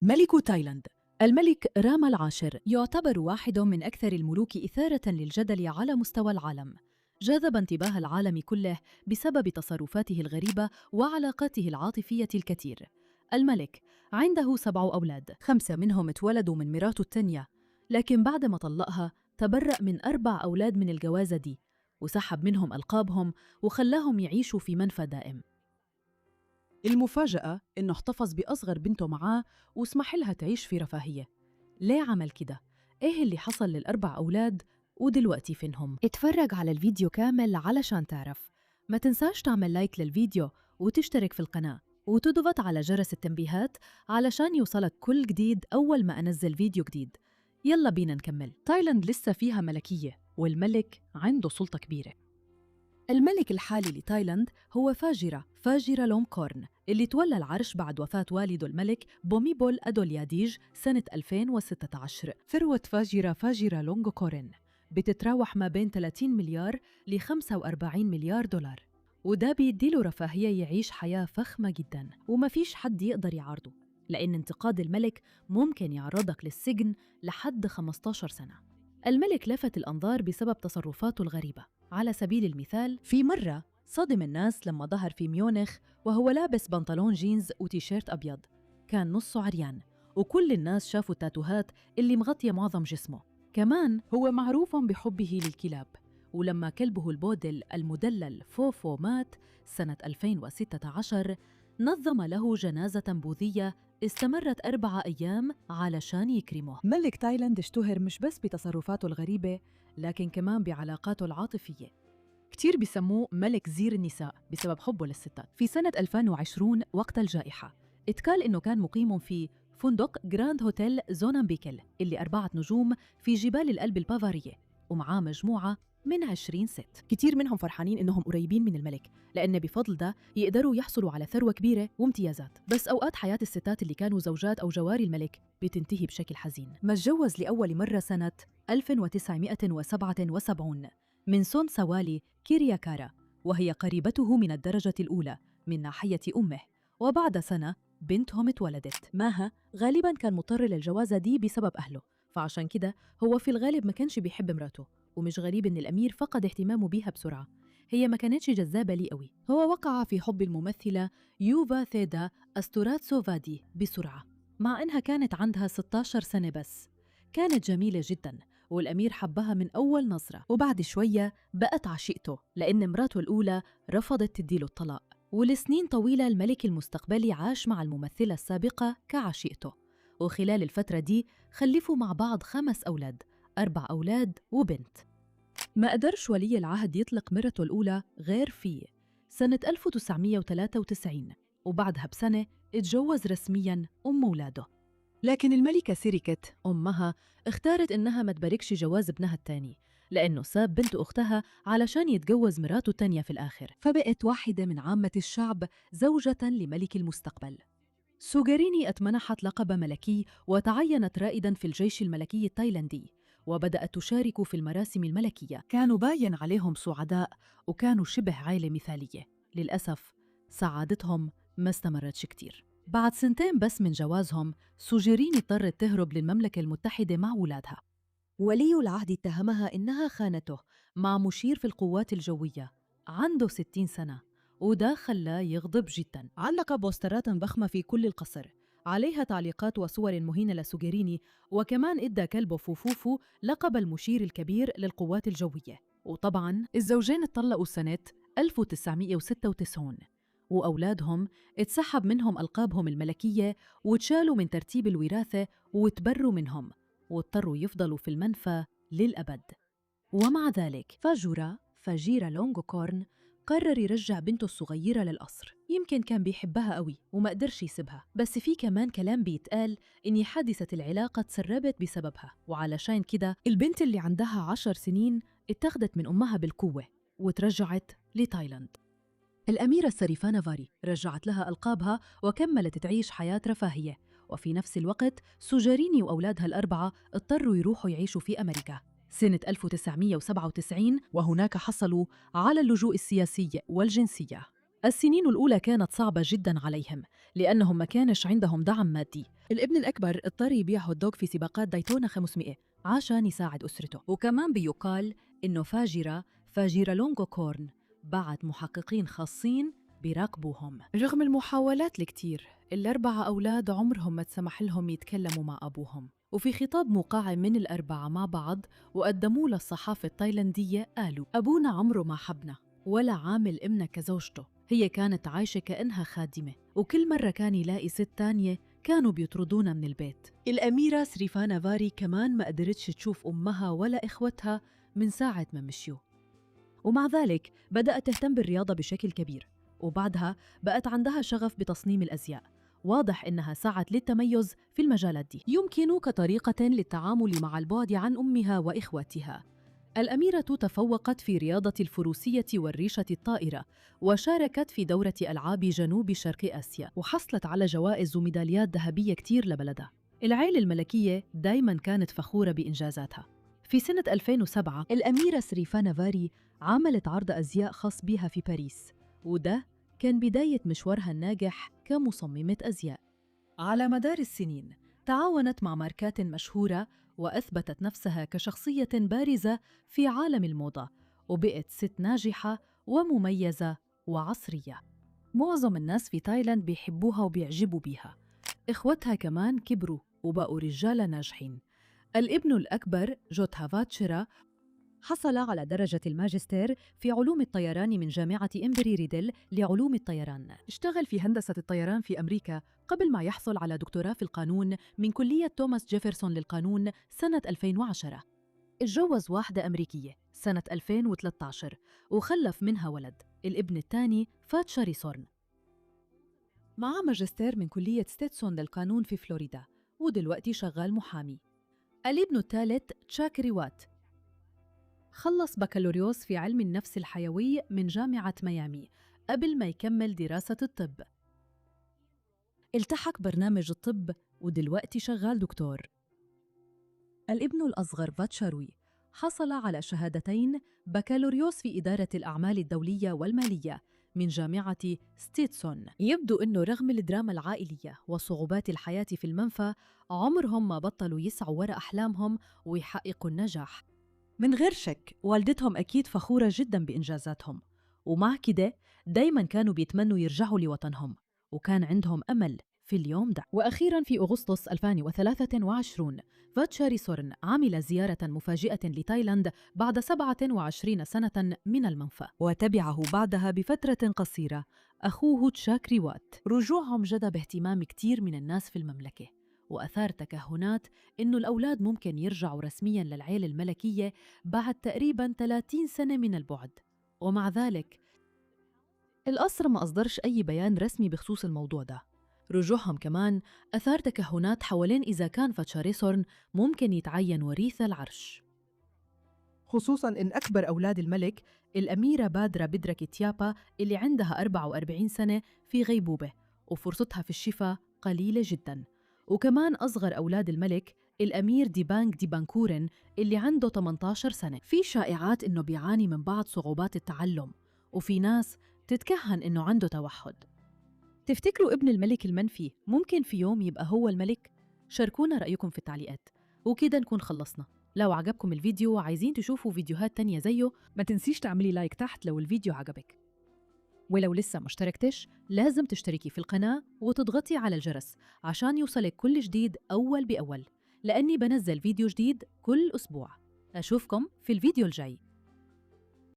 ملك تايلاند الملك راما العاشر يعتبر واحد من أكثر الملوك إثارة للجدل على مستوى العالم. جذب انتباه العالم كله بسبب تصرفاته الغريبة وعلاقاته العاطفية الكثير. الملك عنده 7 أولاد، 5 منهم اتولدوا من مراته التانية، لكن بعد ما طلقها تبرأ من 4 أولاد من الجوازة دي وسحب منهم ألقابهم وخلاهم يعيشوا في منفى دائم. المفاجأة إنه احتفظ بأصغر بنته معاه وسمح لها تعيش في رفاهية. ليه عمل كده؟ إيه اللي حصل لل4 أولاد ودلوقتي فينهم؟ اتفرج على الفيديو كامل علشان تعرف. ما تنساش تعمل لايك للفيديو وتشترك في القناة وتضغط على جرس التنبيهات علشان يوصلك كل جديد أول ما أنزل فيديو جديد. يلا بينا نكمل. تايلاند لسه فيها ملكية والملك عنده سلطة كبيرة. الملك الحالي لتايلاند هو فاجيرا لونغكورن، اللي تولى العرش بعد وفاة والده الملك بوميبول أدولياديج سنة 2016. ثروة فاجيرا لونغكورن بتتراوح ما بين 30 مليار ل 45 مليار دولار، وده بيديله رفاهية يعيش حياة فخمة جدا وما فيش حد يقدر يعارضه، لأن انتقاد الملك ممكن يعرضك للسجن لحد 15 سنة. الملك لفت الأنظار بسبب تصرفاته الغريبة. على سبيل المثال، في مرة صدم الناس لما ظهر في ميونخ وهو لابس بنطلون جينز وتيشيرت أبيض كان نصه عريان، وكل الناس شافوا التاتوهات اللي مغطية معظم جسمه. كمان هو معروف بحبه للكلاب، ولما كلبه البودل المدلل فوفو مات سنة 2016 نظم له جنازة بوذية استمرت 4 أيام علشان يكرمه. ملك تايلاند اشتهر مش بس بتصرفاته الغريبة، لكن كمان بعلاقاته العاطفية. كتير بيسموه ملك زير النساء بسبب حبه للستات. في سنة 2020 وقت الجائحة اتقال إنه كان مقيم في فندق جراند هوتيل زونامبيكل اللي 4 نجوم في جبال الألب البافارية، ومعاه مجموعة من 20 ست. كتير منهم فرحانين إنهم قريبين من الملك، لأن بفضل ده يقدروا يحصلوا على ثروة كبيرة وامتيازات. بس أوقات حياة الستات اللي كانوا زوجات أو جواري الملك بتنتهي بشكل حزين. ما اتجوز لأول مرة سنة 1977 من سون سوالي كيرياكارا، وهي قريبته من الدرجة الأولى من ناحية أمه، وبعد سنة بنتهم اتولدت. ماها غالباً كان مضطر للجوازة دي بسبب أهله، فعشان كده هو في الغالب ما كانش بيحب مراته، ومش غريب إن الأمير فقد اهتمامه بيها بسرعة. هي ما كانتش جذابة ليه قوي. هو وقع في حب الممثلة يوفا ثيدا أستوراتسوفادي بسرعة، مع إنها كانت عندها 16 سنة بس. كانت جميلة جدا والأمير حبها من أول نظرة، وبعد شوية بقت عشيقته لأن مراته الأولى رفضت تديله الطلاق. ولسنين طويلة الملك المستقبلي عاش مع الممثلة السابقة كعشيقته، وخلال الفترة دي خلفوا مع بعض 5 أولاد، 4 أولاد وبنت. ما قدرش ولي العهد يطلق مرته الأولى غير في سنة 1993، وبعدها بسنة اتجوز رسمياً أم أولاده. لكن الملكة سيريكت أمها اختارت إنها ما تباركش جواز ابنها الثاني، لأنه ساب بنت أختها علشان يتجوز مراته الثانية في الآخر، فبقت واحدة من عامة الشعب زوجة لملك المستقبل. سوغريني اتمنحت لقب ملكي وتعينت رائداً في الجيش الملكي التايلاندي، وبدأت تشارك في المراسم الملكية. كانوا باين عليهم سعداء وكانوا شبه عائلة مثالية. للأسف سعادتهم ما استمرتش كتير. بعد 2 سنين بس من جوازهم، سوجيريني اضطرت تهرب للمملكة المتحدة مع أولادها. ولي العهد اتهمها إنها خانته مع مشير في القوات الجوية عنده 60 سنة، وده خلاه يغضب جدا. علق بوسترات ضخمة في كل القصر عليها تعليقات وصور مهينة لسوجيريني، وكمان إدى كلبه فوفوفو لقب المشير الكبير للقوات الجوية. وطبعا الزوجين اتطلقوا سنة 1996، وأولادهم اتسحب منهم ألقابهم الملكية واتشالوا من ترتيب الوراثة وتبروا منهم، واضطروا يفضلوا في المنفى للأبد. ومع ذلك فاجيرا لونغكورن قرر يرجع بنته الصغيرة للقصر. يمكن كان بيحبها قوي وما قدرش يسيبها، بس في كمان كلام بيتقال إن حادثة العلاقة تسربت بسببها، وعلشان كده البنت اللي عندها 10 سنين اتخذت من أمها بالقوة وترجعت لتايلاند. الأميرة سريفانا فاري رجعت لها ألقابها وكملت تعيش حياة رفاهية، وفي نفس الوقت سوجاريني وأولادها ال4 اضطروا يروحوا يعيشوا في أمريكا سنة 1997، وهناك حصلوا على اللجوء السياسي والجنسية. السنين الأولى كانت صعبة جدا عليهم لأنهم ما كانش عندهم دعم مادي. الابن الأكبر اضطر يبيع هوت دوغ في سباقات دايتونا 500 عشان يساعد أسرته. وكمان بيقال إنه فاجيرالونغوكورن بعت محققين خاصين بيراقبوهم. رغم المحاولات الكتير، الأربعة أولاد عمرهم ما تسمح لهم يتكلموا مع أبوهم. وفي خطاب موقع من الأربعة مع بعض وقدموه للصحافة التايلاندية قالوا: أبونا عمره ما حبنا ولا عامل إمنا كزوجته، هي كانت عايشة كأنها خادمة، وكل مرة كان يلاقي ست تانية كانوا بيطردونا من البيت. الأميرة سريفانا فاري كمان ما قدرتش تشوف أمها ولا إخوتها من ساعة ما مشيوا. ومع ذلك بدأت تهتم بالرياضة بشكل كبير، وبعدها بقت عندها شغف بتصميم الأزياء. واضح إنها سعت للتميز في المجالات دي، يمكن كطريقة للتعامل مع البعد عن أمها وإخوتها. الأميرة تفوقت في رياضة الفروسية والريشة الطائرة، وشاركت في دورة ألعاب جنوب شرق آسيا، وحصلت على جوائز وميداليات ذهبية كتير لبلدها. العائلة الملكية دايماً كانت فخورة بإنجازاتها. في سنة 2007 الأميرة سريفانا فاري عملت عرض أزياء خاص بها في باريس، وده كان بداية مشوارها الناجح كمصممة أزياء. على مدار السنين تعاونت مع ماركات مشهورة وأثبتت نفسها كشخصية بارزة في عالم الموضة، وبقت ست ناجحة ومميزة وعصرية. معظم الناس في تايلاند بيحبوها وبيعجبوا بيها. إخوتها كمان كبروا وبقوا رجالة ناجحين. الابن الأكبر جوتها فاتشرا حصل على درجة الماجستير في علوم الطيران من جامعة إمبري ريدل لعلوم الطيران. اشتغل في هندسة الطيران في أمريكا قبل ما يحصل على دكتوراه في القانون من كلية توماس جيفرسون للقانون سنة 2010. اتجوز واحدة أمريكية سنة 2013 وخلف منها ولد. الابن الثاني فاتشاريسورن معاه ماجستير من كلية ستيتسون للقانون في فلوريدا، ودلوقتي شغال محامي. الابن الثالث تشاكريوات خلص بكالوريوس في علم النفس الحيوي من جامعة ميامي قبل ما يكمل دراسة الطب. التحق برنامج الطب ودلوقتي شغال دكتور. الابن الأصغر فاتشاروي حصل على شهادتين بكالوريوس في إدارة الأعمال الدولية والمالية من جامعة ستيتسون. يبدو أنه رغم الدراما العائلية وصعوبات الحياة في المنفى، عمرهم ما بطلوا يسعوا وراء أحلامهم ويحققوا النجاح. من غير شك والدتهم أكيد فخورة جدا بإنجازاتهم، ومع كده دايما كانوا بيتمنوا يرجعوا لوطنهم، وكان عندهم أمل في اليوم ده. وأخيرا في أغسطس 2023 فاتشاريسورن عمل زيارة مفاجئة لتايلاند بعد 27 سنة من المنفى، وتبعه بعدها بفترة قصيرة أخوه تشاكريوات. رجوعهم جذب اهتمام كتير من الناس في المملكة، وأثار تكهنات إنه الأولاد ممكن يرجعوا رسمياً للعيلة الملكية بعد تقريباً 30 سنة من البعد. ومع ذلك القصر ما أصدرش أي بيان رسمي بخصوص الموضوع ده. رجوعهم كمان أثار تكهنات حوالين إذا كان فاتشاريسورن ممكن يتعين وريث العرش، خصوصاً إن أكبر أولاد الملك الأميرة بادرة بدركيتيابا اللي عندها 44 سنة في غيبوبة وفرصتها في الشفاء قليلة جداً، وكمان أصغر أولاد الملك الأمير ديبانغ ديبانكورن اللي عنده 18 سنة. في شائعات إنه بيعاني من بعض صعوبات التعلم، وفي ناس تتكهن إنه عنده توحد. تفتكروا ابن الملك المنفي ممكن في يوم يبقى هو الملك؟ شاركونا رأيكم في التعليقات. وكده نكون خلصنا. لو عجبكم الفيديو وعايزين تشوفوا فيديوهات تانية زيه، ما تنسيش تعملي like تحت لو الفيديو عجبك، ولو لسه ما اشتركتش لازم تشتركي في القناة وتضغطي على الجرس عشان يوصلك كل جديد أول بأول، لأني بنزل فيديو جديد كل أسبوع. أشوفكم في الفيديو الجاي.